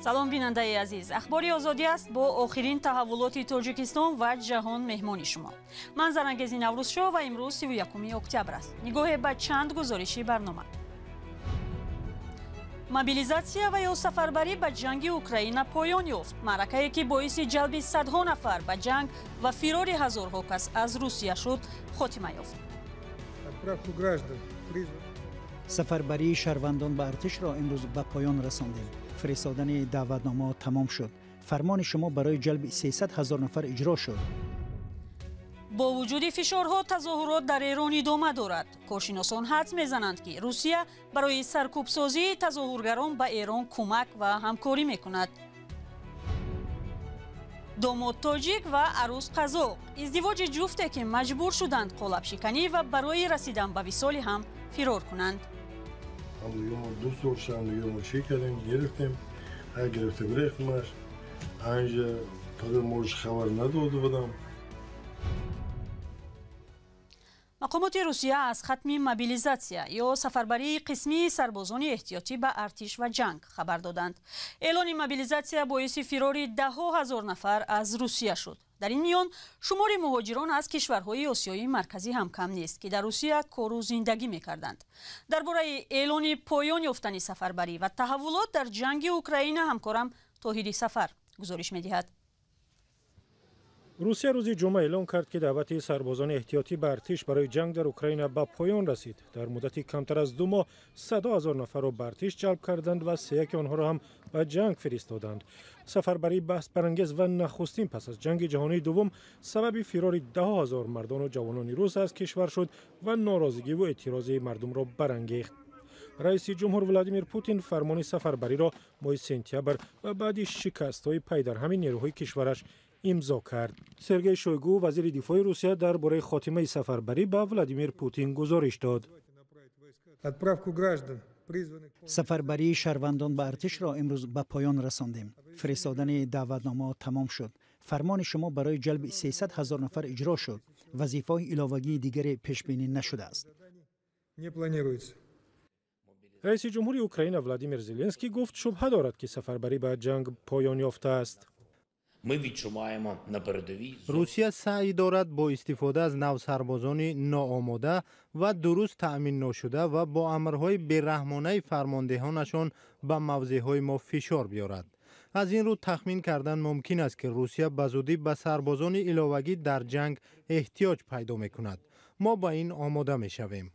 Салом, бинандаи азиз. Ахбори Озодӣ аст бо охирин таҳаввулоти Тоҷикистон ва ҷаҳон меҳмони шумо. Ман Зарангези Наврӯзшоҳ ва имрӯз 31 октябр аст. Нигоҳе ба чанд гузориши барнома. Мобилизатсия ва ё сафарбарӣ ба ҷанги Украина поён ёфт. Маъракае ки боиси ҷалби садҳо нафар ба ҷанг ва фирори ҳазорҳо кас аз Русия шуд, хотима ёфт. Сафарбарии шаҳрвандон ба артишро имрӯз ба поён расондем. Фиристодани даъватнома тамом шуд. Фармони шумо барои ҷалби 300 ҳазор нафар иҷро шуд. Бо вуҷуди фишорҳо тазоҳурот дар Эрон идома дорад. Коршиносон ҳадс мезананд, ки Русия барои саркӯбсозии тазоҳургарон ба Эрон кӯмак ва ҳамкорӣ мекунад. Домод тоҷик ва арӯс қазоқ. Издивоҷи ҷуфте, ки маҷбур шуданд қолабшиканӣ ва барои расидан ба висоли ҳам фирор кунанд. Дӯст доштам, чӣ кардем, гирифтем, гирифта гирехтмаш. Анҷа падар мош хабар надода будам. Мақомоти Русия аз хатми мобилизатсия ё сафарбарии қисмии сарбозони эҳтиётӣ ба артиш ва ҷанг хабар доданд. Эълони мобилизатсия боиси фирори даҳҳо ҳазор нафар аз Русия шуд. Дар ин миён шумори муҳоҷирон аз кишварҳои Осиёи Марказӣ ҳам кам нест, ки дар Русия кору зиндагӣ мекарданд. Дар бораи эълони поён ёфтани сафарбарӣ ва таҳаввулот дар ҷанги Украина ҳамкорам Тоҳири Сафар гузориш медиҳад. Русия рӯзи ҷумъа эълон кард, ки даъвати сарбозони эҳтиётӣ ба артиш барои ҷанг дар Украина ба поён расид. Дар муддати камтар аз 2 моҳ садҳо ҳазор нафарро ба артиш ҷалб карданд ва сеяки онҳоро ҳам ба ҷанг фиристоданд. Сафарбарии баҳсбарангез ва нахустин пас аз ҷанги ҷаҳонии дуввум сабаби фирори даҳҳо ҳазор мардону ҷавонони рус аз кишвар шуд ва норозигиву эътирози мардумро барангехт. Раиси ҷумҳур Владимир Путин фармони сафарбариро моҳи сентябр ва баъди шикастҳои пайдарҳами нерӯҳои кишвараш имзо кард. Сергей Шойгу, вазири дифои Русия, дар бораи хотимаи сафарбарӣ ба Владимир Путин гузориш дод. Сафарбарии шаҳрвандон ба артишро имрӯз ба поён расондем. Фиристодани даъватнома тамом шуд. Фармони шумо барои ҷалби 300 ҳазор нафар иҷро шуд. Вазифаҳои иловагии дигаре пешбинӣ нашудааст. Раиси ҷумҳури Украина Владимир Зеленский гуфт, шубҳа дорад, ки сафарбарӣ ба ҷанг поён ёфтааст. Русия саъй дорад бо истифода аз навсарбозони ноомода ва дуруст таъмин ношуда ва бо амрҳои бераҳмонаи фармондеҳонашон ба мавзеъҳои мо фишор биёрад. Аз ин рӯ тахмин кардан мумкин аст, ки Русия ба зудӣ ба сарбозони иловагӣ дар ҷанг эҳтиёҷ пайдо мекунад. Мо ба ин омода мешавем.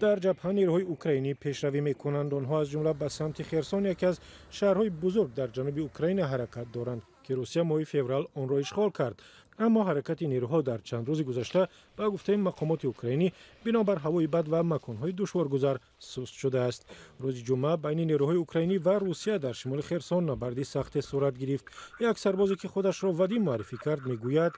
Дар ҷабҳа нерӯҳои украинӣ пешравӣ мекунанд. Онҳо аз ҷумла ба самти Херсон, яке аз шаҳрҳои бузург дар ҷануби Украина, ҳаракат доранд, ки Русия моҳи феврал онро ишғол кард. Аммо ҳаракати нерӯҳо дар чанд рӯзи гузашта, ба гуфтаи мақомоти украинӣ, бинобар ҳавои бад ва маконҳои душворгузар суст шудааст. Рӯзи ҷумъа байни нерӯҳои украинӣ ва Русия дар шимоли Херсон набарди сахте сурат гирифт. Як сарбозе, ки худашро Вадим муаррифӣ кард, мегӯяд: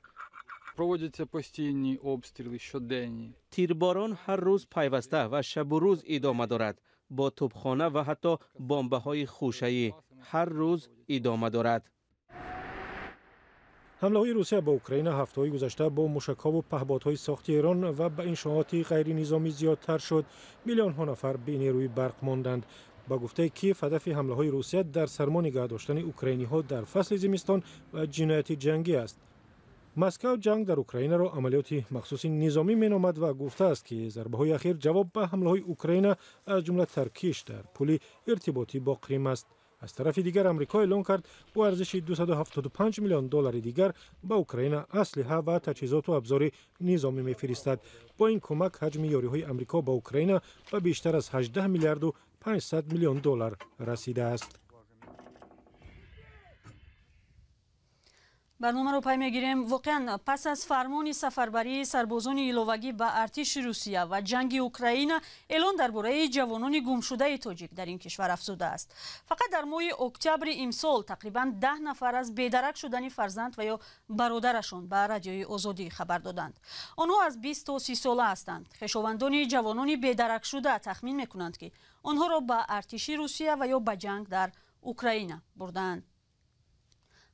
Проводяться постійні обстріли щоденні. Тирборон ҳар рӯз пайваста ва шабу рӯз идома дорад. Бо тӯбхона ва ҳатто бомбаҳои хӯшаӣ ҳар рӯз идома дорад. Ҳамлаҳои Русия ба Украина ҳафтаҳои гузашта бо мушакҳову паҳбодҳои сохти Эрон ва ба иншооти ғайринизомӣ зиёдтар шуд. Миллионҳо нафар бенерӯи барқ монданд. Ба гуфтаи Киев, ҳадафи ҳамлаҳои Русия дар сармо нигаҳ доштани украиниҳо дар фасли зимистон ва ҷинояти ҷангӣ аст. Москав ҷанг дар Украинаро амалиёти махсуси низомӣ меномад ва гуфтааст, ки зарбаҳои ахир ҷавоб ба ҳамлаҳои Украина, аз ҷумла таркиш дар пули иртиботӣ бо Қрим аст. Аз тарафи дигар, Амрико эълон кард, бо арзиши 275 миллион доллари дигар ба Украина аслиҳа ва таҷҳизоту абзори низомӣ мефиристад. Бо ин кӯмак ҳаҷми ёриҳои Амрико ба Украина ба бештар аз 18 миллиарду 500 миллион доллар расидааст. Барномаро пай мегирем. Воқеан, пас аз фармони сафарбарии сарбозони иловагӣ ба артиши Русия ва ҷанги Украина, эълон дар бораи ҷавонони гумшудаи тоҷик дар ин кишвар афзудааст. Фақат дар моҳи октябри имсол тақрибан 10 нафар аз бедарак шудани фарзанд ва ё бародарашон ба Радиои Озодӣ хабар доданд. Онҳо аз 20 то 30 сола ҳастанд. Хешовандони ҷавонони бедаракшуда тахмин мекунанд, ки онҳоро ба артиши Русия ва ё ба ҷанг дар Украина бурдаанд.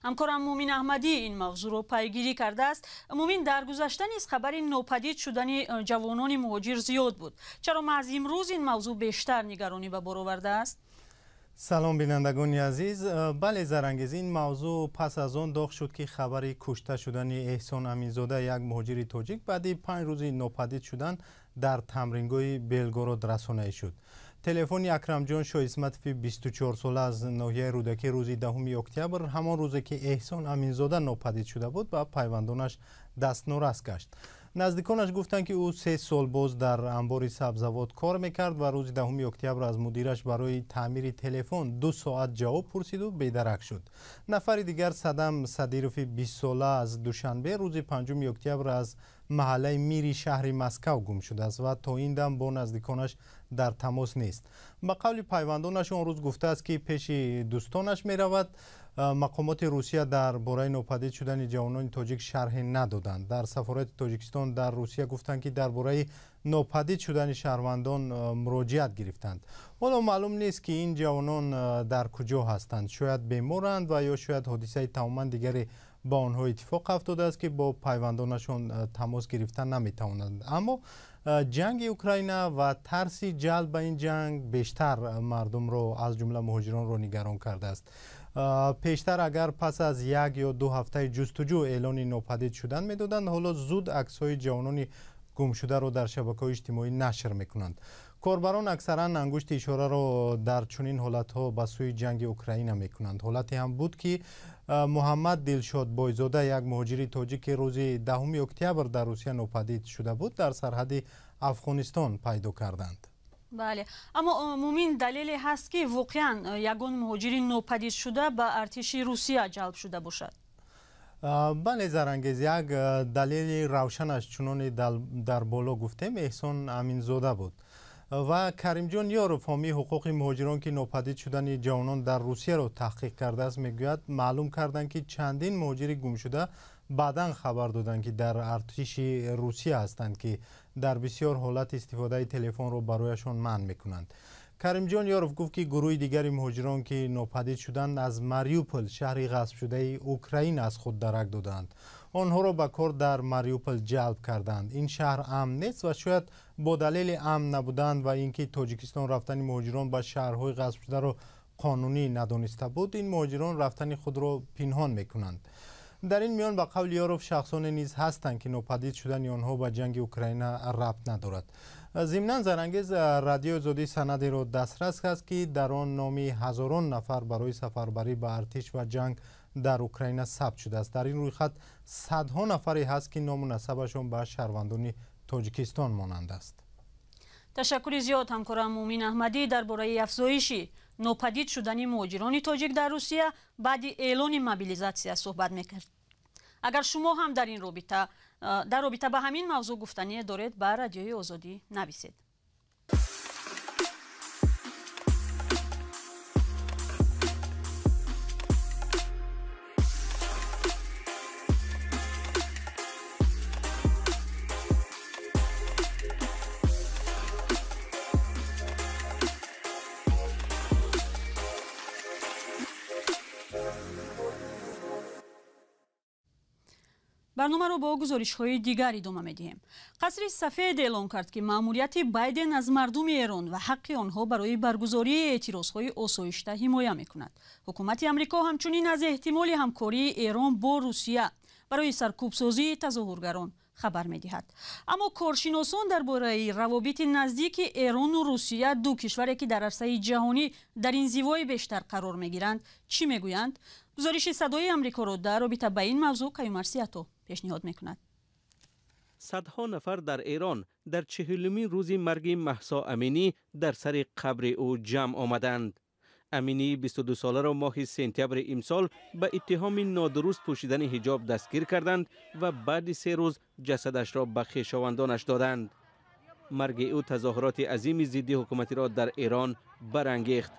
Ҳамкорам Мумин Аҳмадӣ ин мавзӯъро пайгирӣ кардааст. Мумин, дар гузашта низ хабари нопадид шудани ҷавонони муҳоҷир зиёд буд. Чаро маҳз имрӯз ин мавзӯъ бештар нигаронӣ ба бор овардааст? Салом, бинандагони азиз. Бале, Зарангез, ин мавзӯъ пас аз он доғ шуд, ки хабари кушта шудани Эҳсон Аминзода, як муҳоҷири тоҷик, баъди 5 рӯзи нопадид шудан дар тамрингоҳи Белгород расонаӣ шуд. Телефони Акрамҷон Шоҳисматови 24сола аз ноҳияи Рӯдакӣ рӯзи 10 октябр, ҳамон рӯзе ки Эҳсон Аминзода нопадид шуда буд, ба пайвандонаш дастнорас гашт. Наздиконаш гуфтанд, ки ӯ 3 сол боз дар анбори сабзавот кор мекард ва рӯзи 10 октябр аз мудираш барои таъмири телефон 2 соат ҷавоб пурсиду бедарак шуд. Нафари дигар, Садам Садирови 20сола аз Душанбе, рӯзи 5 октябр аз маҳаллаи Мири шаҳри Москав гум шудааст ва то ин дам бо наздиконаш дар тамос нест. Ба қавли пайвандонаш, он рӯз гуфтааст, ки пеши дӯстонаш меравад. Мақомоти Русия дар бораи нопадид шудани ҷавонони тоҷик шарҳе надоданд. Дар сафорати Тоҷикистон дар Русия гуфтанд, ки дар бораи нопадид шудани шаҳрвандон муроҷиат гирифтанд. Ҳоло маълум нест, ки ин ҷавонон дар куҷо ҳастанд. Шояд беморанд ва ё шояд ҳодисаи тамоман дигаре ба онҳо иттифоқ афтодааст, ки бо пайвандонашон тамос гирифта наметавонанд. Аммо ҷанги Украина ва тарси ҷалб ба ин ҷанг бештар мардумро, аз ҷумла муҳоҷиронро, нигарон кардааст. Пештар агар пас аз 1 ё 2 ҳафтаи ҷустуҷӯ эълони нопадид шудан медоданд, ҳоло зуд аксҳои ҷавонони гумшударо дар шабакаҳои иҷтимоӣ нашр мекунанд. Корбарон аксаран ангушти ишораро дар чунин ҳолатҳо ба сӯи ҷанги Украина мекунанд. Ҳолате ҳам буд, ки Муҳаммад Дилшод Бойзода, як муҳоҷири тоҷик, ки рӯзи 10 октябр дар Русия нопадид шуда буд, дар сарҳади Афғонистон пайдо карданд. Бале, аммо Мумин, далеле ҳаст, ки воқеан ягон муҳоҷири нопадид шуда ба артиши Русия ҷалб шуда бошад? Бале, Зарангез, як далели равшанаш, чуноне дар боло гуфтем, Эҳсон Аминзода буд. Ва Каримҷон Ёров, ҳомии ҳуқуқи муҳоҷирон, ки нопадид шудани ҷавонон дар Русияро таҳқиқ кардааст, мегӯяд, маълум карданд, ки чандин муҳоҷири гумшуда баъдан хабар доданд, ки дар артиши Русия ҳастанд, ки дар бисёр ҳолат истифодаи телефонро барояшон манъ мекунанд. Каримҷон Ёров гуфт, ки гурӯҳи дигари муҳоҷирон, ки нопадид шуданд, аз Мариупол, шаҳри ғасбшудаи Украина, аз худ дарак доданд. Онҳоро ба кор дар Мариупол ҷалб карданд. Ин шаҳр амн нест ва шояд бо далели амн набуданд ва ин ки Тоҷикистон рафтани муҳоҷирон ба шаҳрҳои ғасбшударо қонунӣ надониста буд, ин муҳоҷирон рафтани худро пинҳон мекунанд. Дар ин миён, ба қавли Ёров, шахсоне низ ҳастанд, ки нопадид шудани онҳо ба ҷанги Украина рабт надорад. Зимнан, Зарангез, Радиои Озодӣ санадеро дастрас аст, ки дар он номи ҳазорон нафар барои сафарбарӣ ба артиш ва ҷанг дар Украина сабт шудааст. Дар ин рӯйхат садҳо нафаре ҳаст, ки ному насабашон ба шаҳрвандони Тоҷикистон монанд аст. Ташаккури зиёд, ҳамкорам Мумин Аҳмадӣ дар бораи афзоиши нопадид шудани муҳоҷирони тоҷик дар Русия баъди эълони мобилизатсия суҳбат мекард. Агар шумо ҳам дар ин робита дар робита ба ҳамин мавзӯъ гуфтание доред, ба Радиои Озодӣ нависед. Барномаро бо гузоришҳои дигар идома медиҳем. Қасри Сафед эълон кард, ки маъмурияти Байден аз мардуми Эрон ва ҳаққи онҳо барои баргузории эътирозҳои осоишта ҳимоя мекунад. Ҳукумати Амрико ҳамчунин аз эҳтимоли ҳамкории Эрон бо Русия барои саркӯбсозии тазоҳургарон хабар медиҳад. Аммо коршиносон дар бораи равобити наздики Эрону Русия, ду кишваре ки дар арсаи ҷаҳонӣ дар инзивои бештар қарор мегиранд, чӣ мегӯянд? Гузориши Садои Амрикоро дар робита ба ин мавзӯъ Каюмарс Ято пешниҳод мекунад. Садҳо нафар дар Эрон дар 40-умин рӯзи марги Маҳсо Аминӣ дар сари қабри ӯ ҷамъ омаданд. Аминӣ 22-соларо моҳи сентябри имсол ба иттиҳоми нодуруст пӯшидани ҳиҷоб дастгир карданд ва баъди 3 рӯз ҷасадашро ба хешовандонаш доданд. Марги ӯ тазоҳуроти азими зидди ҳукуматиро дар Эрон барангехт.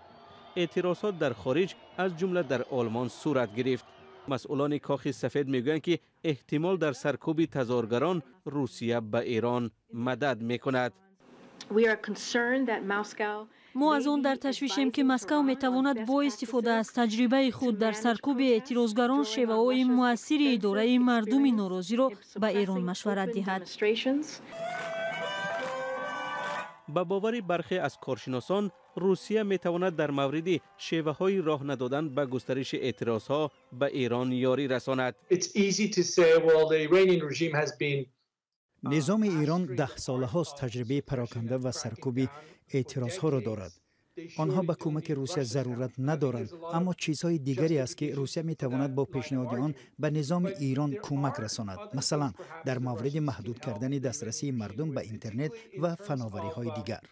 Эътирозҳо дар хориҷ, аз ҷумла дар Олмон, сурат гирифт. Масъулони Кохи Сафед мегӯянд, ки эҳтимол дар саркӯби тазоҳургарон Русия ба Эрон мадад мекунад. Мо аз он дар ташвишем, ки Москав метавонад бо истифода аз таҷрибаи худ дар саркӯби эътирозгарон шеваҳои муассири идораи мардуми норозиро ба Эрон машварат диҳад. Ба бовари бархе аз коршиносон, Русия метавонад дар мавриди шеваҳои роҳ надодан ба густариши эътирозҳо ба Эрон ёрӣ расонад. Низоми Эрон 10 солаҳост таҷрибаи пароканда ва саркӯби эътирозҳоро дорад. Онҳо ба кӯмаки Русия зарурат надоранд, аммо чизҳои дигаре аст, ки Русия метавонад бо пешниҳоди он ба низоми Эрон кӯмак расонад, масалан, дар мавриди маҳдуд кардани дастрасии мардум ба интернет ва фановариҳои дигар.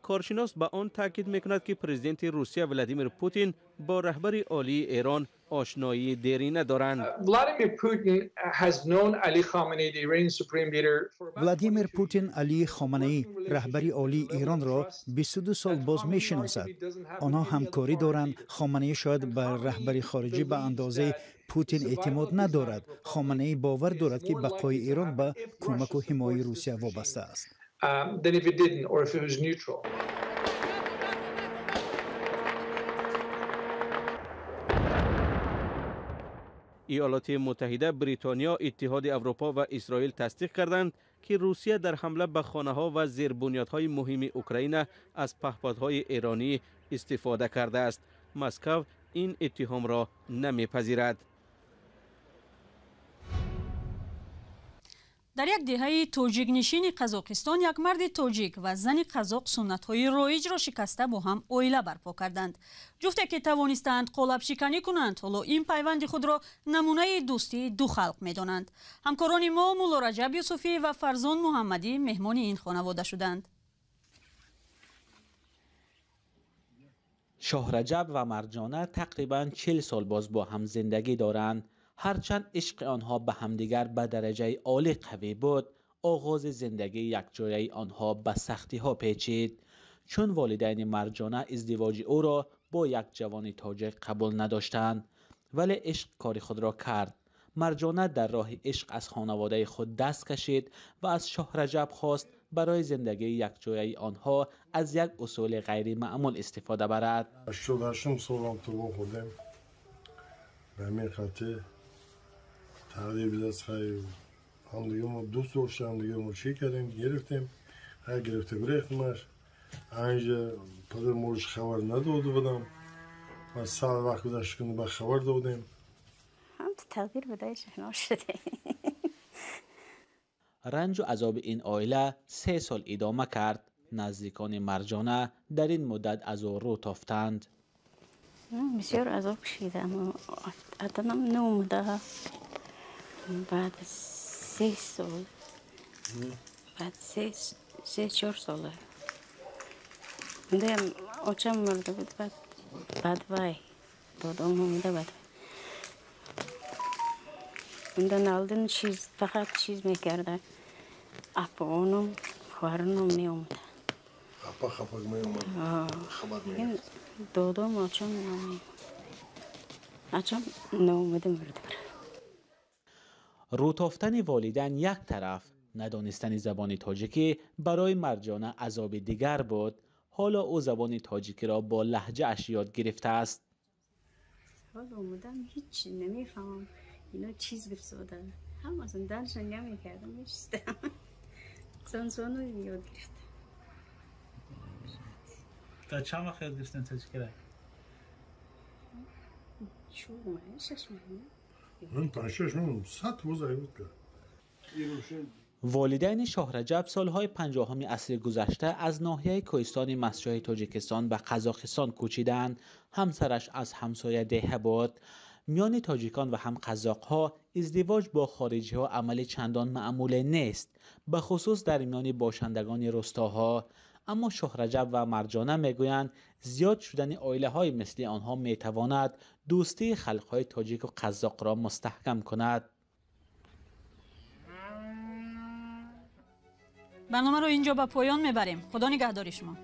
Коршинос ба он таъкид мекунад, ки президенти Русия Владимир Путин бо раҳбари олии Эрон ошноии дерина доранд. Владимир Путин Алӣ Хоманаӣ, раҳбари олии Эронро 22 сол боз мешиносад. Онҳо ҳамкорӣ доранд. Хоманаӣ шояд ба раҳбари хориҷӣ ба андозаи Путин эътимод надорад. Хоманаӣ бовар дорад, ки бақои Эрон ба кӯмаку ҳимояи Русия вобаста аст. Than if it didn't or if it was neutral. Иёлоти Муттаҳида, Бритониё, Иттиҳоди Аврупо ва Исроил тасдиқ карданд, ки Русия дар ҳамла ба хонаҳо ва зербунёдҳои муҳими Украина аз паҳподҳои эронӣ истифода кардааст. Москав ин иттиҳомро намепазирад. Дар як деҳаи тоҷикнишини Қазоқистон як марди тоҷик ва зани қазоқ суннатҳои роиҷро шикаста, бо ҳам оила барпо карданд. Ҷуфте ки тавонистаанд қолабшиканӣ кунанд, ҳоло ин пайванди худро намунаи дӯстии ду халқ медонанд. Ҳамкорони мо Муллораҷаб Юсуфӣ ва Фарзон Муҳаммадӣ меҳмони ин хонавода шуданд. Шоҳраҷаб ва Марҷона тақрибан 40 сол боз бо ҳам зиндагӣ доранд. Ҳарчанд ишқи онҳо ба ҳамдигар ба дараҷаи олӣ қавӣ буд, оғози зиндагии якҷояи онҳо ба сахтиҳо печид, чун волидайни Марҷона издивоҷи ӯро бо як ҷавони тоҷик қабул надоштанд. Вале ишқ кори худро кард. Марҷона дар роҳи ишқ аз хонаводаи худ даст кашид ва аз Шоҳраҷаб хост, барои зиндагии якҷояи онҳо аз як усули ғайримаъмул истифода барад. 88-ум солам ту вохӯрдем. Ба ҳамин хати тақдир бидаст. Хай, ҳамдига мо дӯст доштем, ҳамдига мо чӣ кардем, гирифтем. Хай, гирифта гурехтимаш. Анҷа падар морш хабар надода будам ва сал вақт гузашт, ба хабар додем. Тақдир будаи, шинос шудем. Ранҷу азоби ин оила 3 сол идома кард. Наздикони Марҷона дар ин муддат аз ӯ рӯ тофтанд. Бисёр азоб кашидам. Атанам наомада. Баъд 3 сол, баъд 3-4 сола очам мурда буд. Баъд вай додом омада, баъд ундан алдин чиз фақат чиз мекарда. Апаонум, хоҳаронум меомада. Апа хапак меомад, хабар. Додом, очам намеомад. Очам наомада мурда. Рӯтофтани волидайн як тараф, надонистани забони тоҷикӣ барои Марҷона азоби дигар буд. Ҳоло ӯ забони тоҷикиро бо лаҳҷааш ёд гирифтааст. Ҳоло омадам, ҳеҷ намефаҳмам. Ино чиз гуфтода, ҳамасон дарша намекардам, мешистам. Сонсону ёд гирифтам. Та чанд вақт ёд гирифтем тоҷикиро? 4 моҳ, 6 моҳ. Ман 5-6 моҳ, 100 рӯз ёд кард. Волидайни Шоҳраҷаб солҳои 50-уми асри гузашта аз ноҳияи кӯҳистони Мастчоҳи Тоҷикистон ба Қазоқистон кӯчиданд. Ҳамсараш аз ҳамсоя деҳа буд. Миёни тоҷикон ва ҳам қазоқҳо издивоҷ бо хориҷиҳо амали чандон маъмуле нест, бахусус дар миёни бошандагони рустоҳо. Аммо Шоҳраҷаб ва Марҷона мегӯянд, зиёд шудани оилаҳои мисли онҳо метавонад дӯстии халқҳои тоҷику қазоқро мустаҳкам кунад. Барномаро инҷо ба поён мебарем. Худо нигаҳдори шумо.